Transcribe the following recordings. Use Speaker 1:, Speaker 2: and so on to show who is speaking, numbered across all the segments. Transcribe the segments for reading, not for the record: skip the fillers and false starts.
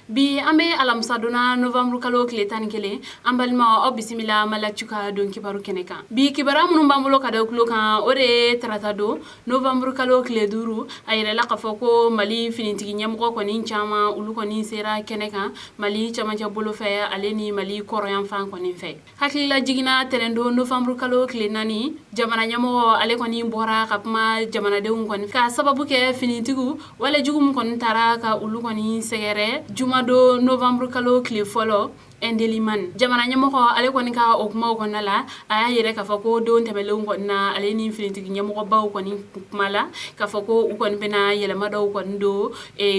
Speaker 1: Bi an bɛ alamisadon na, novembre kalo tile 11. An balimaw, aw bisimila Maliactu ka don kibaru kɛnɛ kan. Bi kibaruya minnu b'an bolo ka da tulo kan, o de ye tarata don, novembre kalo tile 5, a yɛrɛla k'a fɔ ko Mali finitigi ɲɛmɔgɔ kɔni caman, olu kɔni sera kɛnɛ kan Mali camancɛ bolo fɛ, ale ni Mali kɔrɔyanfan kɔni fɛ. Hakilila jiginna, tɛnɛndon, novembre kalo tile 4, jamana ɲɛmɔgɔ ale kɔni bɔra ka kuma jamanadenw kɔni ka sababu kɛ finitigiw wale jugu min kɔni taara ka olu kɔni sɛgɛrɛ jumadon, novembre kalo tile 1, Indelimane. Jamana ɲɛmɔgɔ ale kɔni ka o kumaw kɔnɔna la, a y'a yɛrɛ k'a fɔ ko don tɛmɛnlenw kɔni na, ale ni finitigi ɲɛmɔgɔbaw kɔni kuma la k'a fɔ ko u kɔni bɛna yɛlɛma dɔw kɔni don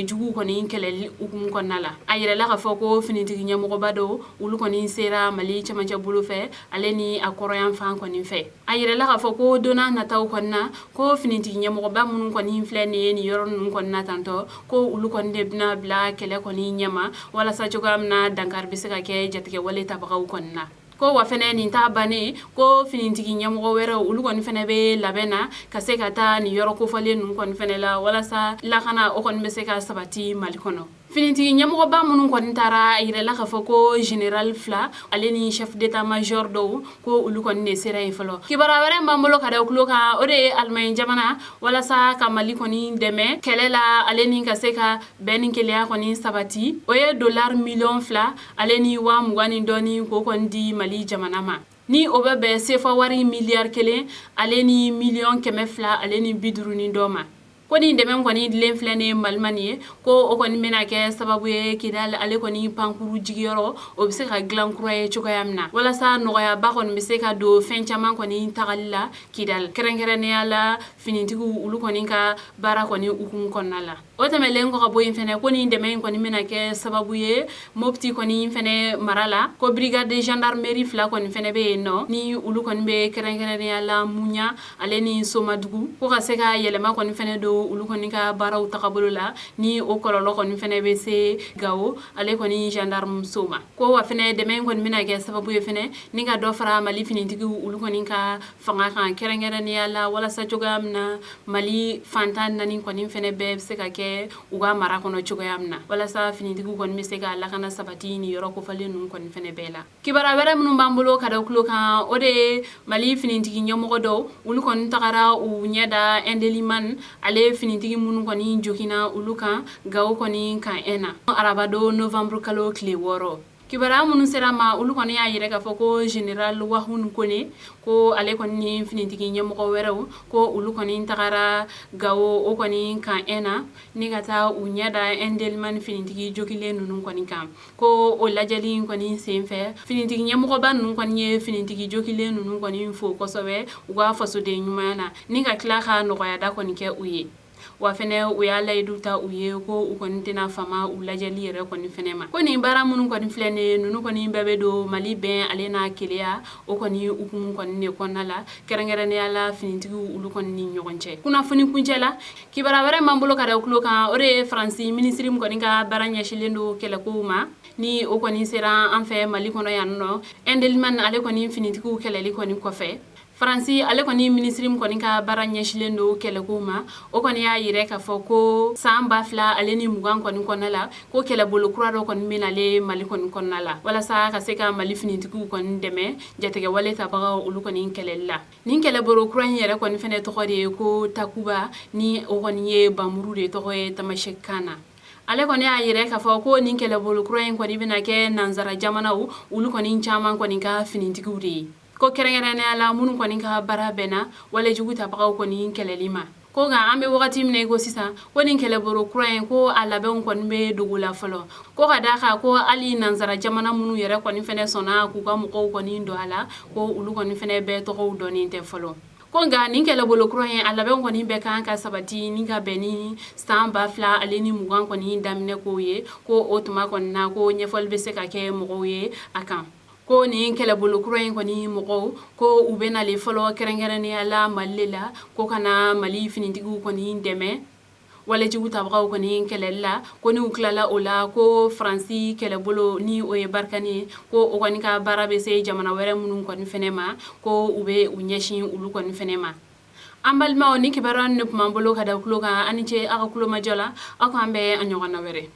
Speaker 1: juguw kɔni kɛlɛli hukumu kɔnɔna la. A yɛrɛla k'a fɔ ko finitigi ɲɛmɔgɔba dɔw, olu kɔni sera Mali camancɛ bolo fɛ, ale ni a kɔrɔyanfan kɔni fɛ. A yɛrɛla k'a fɔ ko don nataw kɔni na, ko finitigi ɲɛmɔgɔba minnu kɔni filɛ nin ye nin yɔrɔ ninnu kɔni na tantɔ, ko olu kɔni de bɛna bila kɛlɛ kɔni ɲɛma, walasa cogoya min na dankari bɛ se ka kɛ jatigɛwale tabagaw kɔni na. Ko wa fɛnɛ, nin ta bannen, ko finitigi ɲɛmɔgɔ wɛrɛw, olu kɔni fɛnɛ bɛ labɛn na ka se ka taa nin yɔrɔ kofɔlen ninnu kɔni fɛnɛ la, walasa lakana o kɔni bɛ se ka sabati Mali kɔnɔ. Finitigi ɲɛmɔgɔba minnu kɔni taara, a yirala k'a fɔ ko général fila, ale ni chef d'état major dɔw, ko olu kɔni de sera yen fɔlɔ. Kibaruya wɛrɛ b'an bolo ka da tulo kan, o de ye Alimaɲi jamana, walasa ka Mali kɔni dɛmɛ kɛlɛ la, ale ni ka se ka bɛn ni kelenya kɔni sabati, o ye dollar 2,2 miliyɔn ale ni 20,000 ni dɔɔni k'o kɔni di Mali jamana ma, ni o bɛ bɛn sefa wari miliyari 1 ale ni 250 miliyɔn ale ni 50 ni dɔ ma. Ko ni dɛmɛ kɔni dilen filɛ ni Mali ma nin ye, ko o kɔni bɛna kɛ sababu ye Kidali ale kɔni pankuru jigiyɔrɔ, o bɛ se ka dilan kura ye cogoya min na, walasa nɔgɔyaba kɔni bɛ se ka don fɛn caman kɔni tagali la Kidali, kɛrɛnkɛrɛnnenya la finitigiw, olu kɔni ka baara kɔni hukumu kɔnɔna la. O tɛmɛnlen kɔ ka bɔ yen fɛnɛ, ko ni dɛmɛ in kɔni bɛna kɛ sababu ye Mopti kɔni fɛnɛ mara la, ko brigade de gendarmerie fila kɔni fɛnɛ bɛ yen nɔ, ni olu kɔni bɛ kɛrɛnkɛrɛnnenya la Muɲa ale ni Somadugu, ko ka se ka yɛlɛma kɔni fɛnɛ don olu kɔni ka baaraw tagabolo la, ni o kɔlɔlɔ kɔni fɛnɛ bɛ se Gawo ale kɔni gendarme so ma. Ko wa fɛnɛ, dɛmɛ in kɔni bɛna kɛ sababu ye fɛnɛ ni ka dɔ fara Mali finitigiw, olu kɔni ka fanga kan, kɛrɛnkɛrɛnnenya la walasa cogoya min na Mali fantan naani kɔni fɛnɛ bɛɛ bɛ se ka kɛ u ka mara kɔnɔ cogoya min na, walasa finitigiw kɔni bɛ se ka lakana sabati ni yɔrɔ kofɔlen ninnu kɔni fɛnɛ bɛɛ la. Kibaruya wɛrɛ minnu b'an bolo ka da tulo kan, o de ye Mali finitigi ɲɛmɔgɔ dɔw, olu kɔni tagara u ɲɛ da Indelimane ale finitigi minnu kɔni joginna olu kan Gawo kɔni kan na, arabadon, novembre kalo tile 6. Kibaruya minnu sera ma, olu kɔni y'a yɛrɛ k'a fɔ ko général Wahun Kone, ko ale kɔni ni finitigi ɲɛmɔgɔ wɛrɛw, ko olu kɔni tagara Gawo o kɔni kan na ni ka taa u ɲɛ da Indelimane finitigi jogilen ninnu kɔni kan. Ko o lajɛli in kɔni senfɛ, finitigi ɲɛmɔgɔba ninnu kɔni ye finitigi jogilen ninnu kɔni fo kosɛbɛ u ka fasoden ɲumanya na, ni ka tila ka nɔgɔyada kɔni kɛ u ye. Wa fɛnɛ, u y'a layidu ta u ye ko u kɔni tɛna fama u lajɛli yɛrɛ kɔni fɛnɛ ma. Ko nin baara minnu kɔni filɛ nin ye, ninnu kɔni bɛɛ bɛ don Mali bɛn ale n'a kelenya o kɔni hukumu kɔni de kɔnɔna la, kɛrɛnkɛrɛnnenya la finitigiw, olu kɔni ni ɲɔgɔn cɛ. Kunnafoni kuncɛ la, kibaruya wɛrɛ m'an bolo ka da tulo kan, o de ye Faransi minisiri min kɔni ka baara ɲɛsinnen don kɛlɛkow ma, ni o kɔni sera an fɛ Mali kɔnɔ yan nɔ, Indelimane ale kɔni finitigiw kɛlɛli kɔni kɔfɛ. Faransi ale kɔni minisiri min kɔni ka baara ɲɛsilen don kɛlɛkow ma, o kɔni y'a yɛrɛ k'a fɔ ko san 2020 kɔni kɔnɔna la, ko kɛlɛbolo kura dɔ kɔni bɛ nalen Mali kɔni kɔnɔna la, walasa ka se ka Mali finitigiw kɔni dɛmɛ jatigɛwale tabagaw, olu kɔni kɛlɛli la. Nin kɛlɛbolo kura in yɛrɛ kɔni fɛnɛ tɔgɔ de ye ko Takuba, ni o kɔni ye bamuru de tɔgɔ ye tamasɛki kan na. Ale kɔni y'a yɛrɛ k'a fɔ ko nin kɛlɛbolo kura in kɔni bɛna kɛ nansara jamanaw, olu kɔni caman kɔni ka finitigiw de ye, ko kɛrɛnkɛrɛnnenya la minnu kɔni ka baara bɛnna walejugu tabagaw kɔni kɛlɛli ma. Ko nka an bɛ wagati min na i ko sisan, ko nin kɛlɛbolo kura in, ko a labɛnw kɔni bɛ dogo la fɔlɔ, ko ka d'a kan ko hali nansara jamana minnu yɛrɛ kɔni fɛnɛ sɔnna k'u ka mɔgɔw kɔni don a la, ko olu kɔni fɛnɛ bɛɛ tɔgɔw dɔnnen tɛ fɔlɔ. Ko nka nin kɛlɛbolo kura in, a labɛn kɔni bɛɛ kan ka sabati ni ka bɛn ni san 2020 kɔni daminɛ kow ye, ko o tuma kɔni na, ko ɲɛfɔli bɛ se ka kɛ mɔgɔw ye a kan. Ko nin kɛlɛbolo kura in kɔni mɔgɔw, ko u bɛ nalen fɔlɔ kɛrɛnkɛrɛnnenya la Mali la, ko ka na Mali finitigiw kɔni dɛmɛ walejugu tabagaw kɔni kɛlɛli la. Ko n'u tilala o la, ko Faransi kɛlɛbolo, ni o ye Barkhane ye, ko o kɔni ka baara bɛ se jamana wɛrɛ minnu kɔni fɛnɛ ma, ko u bɛ u ɲɛsin olu kɔni fɛnɛ ma. An balimaw, ni kibaruya ne tun b'an bolo ka da tulo kan. An ni ce aw ka kulomajɔ la. Aw k'an bɛn a ɲɔgɔn na wɛrɛ.